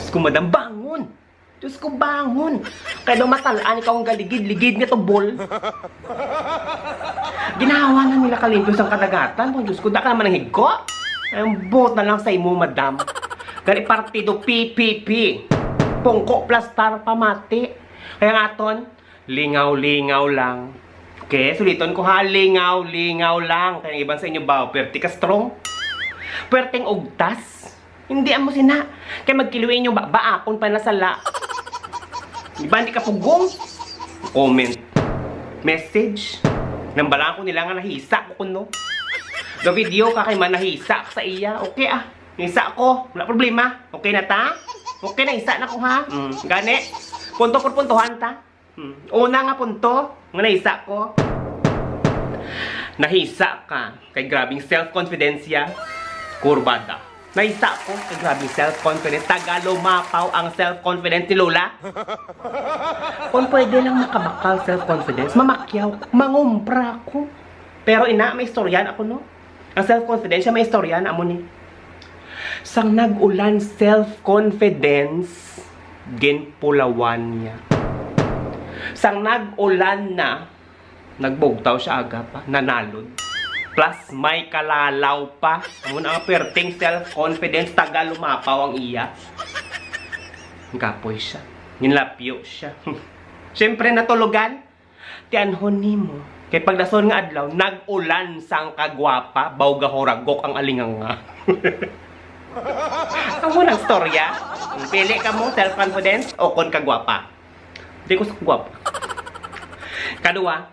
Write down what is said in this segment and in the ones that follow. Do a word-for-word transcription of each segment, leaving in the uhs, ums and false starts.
Ko, madam, bangon! Diyos ko, bangon! Kaya daw masalaan ikaw ang galigid-ligid nga tubol. Ginawa na nila kalimpyo sang kadagatan. Kung Diyos ko, da ka naman ang higko. Ay, ang buot na lang sa imo, madam. Gani partido P P P. Pungko plastar pamati. Kaya nga aton, lingaw-lingaw lang. Okay, suliton ko ha, lingaw-lingaw lang. Kaya ang iban sa inyo ba, pwerte ka strong? Pwerteng ugtas? Hindi amo sina. Kay magkiluwi inyo ba, ba akon pa nasala. Di ba, hindi ka pugong? Comment. Message. Nang bala ko nila nga nahisa ko kuno. Ga video ka kay man nahisa ka sa iya. Okay ah. Nahisa ko. Wala problema. Okay na ta? Okay na, isa na ko ha. Mm, gani. Punto por puntohan ta. Hmm. Una nga punto, nga nahisa ko. Nahisa ka kay grabing self-confidence ya. Kurbada. Nahisa ko kay grabing self-confidence. Tagalumapaw ang self-confidence ni Lola. Kung pwede lang makabakal self-confidence, mamakyaw, mangumpra ko. Pero ina, may istorya na ako, no? Ang self-confidence, siya may istorya na amo ni. Sang nag-ulan self-confidence, ginpulawan niya. Sang nag-ulan na, nagbugtaw siya aga pa, nanalod. Plus, may kalalaw pa. Amo na ang perting self-confidence, taga lumapaw ang iya. Kapoy siya. Ginlapyo siya. Siyempre, natulugan. Tianhon nimo. Kay pagdason nga adlaw, nag-ulan sang kagwapa, baw gahuragok ang alinganga. Ang unang storya, pili ka mo, self-confidence o kon kagwapa? Di ko sa kagwapa. Kadua,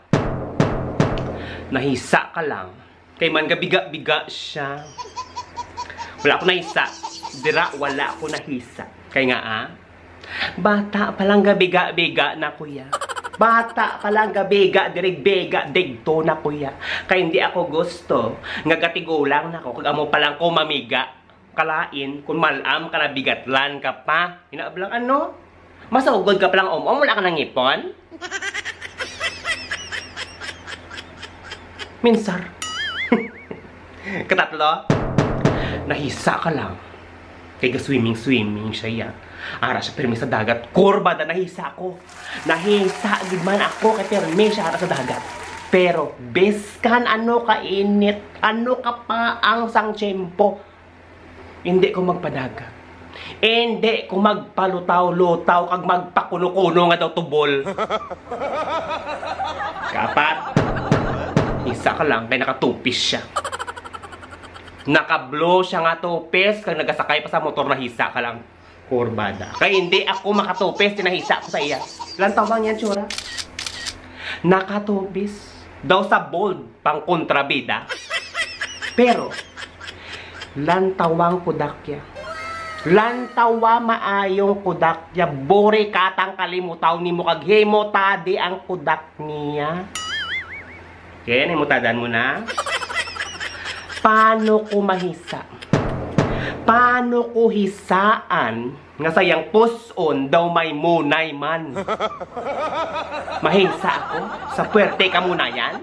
nahisa ka lang. Kay man gabiga-biga siya. Wala ko nahisa. Dira, wala ko nahisa. Kay nga, ah, bata pa lang gabiga-biga na, kuya. Bata pa lang gabiga, dirig biga, digto na, kuya. Kay hindi ako gusto nga gatigulang na ko, kag amo pa lang ko mamiga. Kalain, kung malam ka na, bigatlan ka pa. Ina, ablang ano? Masugod ka pa lang, om-om, wala ka nang ngipon? Minsar. Katatlo, nahisa ka lang. Kay ga-swimming-swimming siya, ya. Ara siya pirmi sa dagat. Kurba da, nahisa ko. Nahisa gid man ako kay pirmi siya ara sa dagat. Pero, biskan ano ka init, ano ka pa ang sang tiyempo, hindi ko magpadagat. Hindi ko magpalutaw-lutaw kag magpakuno-kuno nga daw tubol. Kaapat, isa ka lang kay nakatupis siya. Nakablo siya nga tupis kag nagasakay pa sa motor, nahisa ka lang. Kurbada. Kay hindi ako makatupis, tinahisa ko sa iya. Lantawang yan, tsura. Nakatupis. Daw sa bold, pang kontrabida. Pero, lantawang kudakya. Lantawa maayong kudakya. Buri katang kalimutaw nimo kag himo tadi ang kudak niya. Okay, nahimutadan mo na? Paano ko mahisa? Paano ko hisaan nga sayang pus-on daw may munay man? Mahisa ako sa puwerte kamunayan.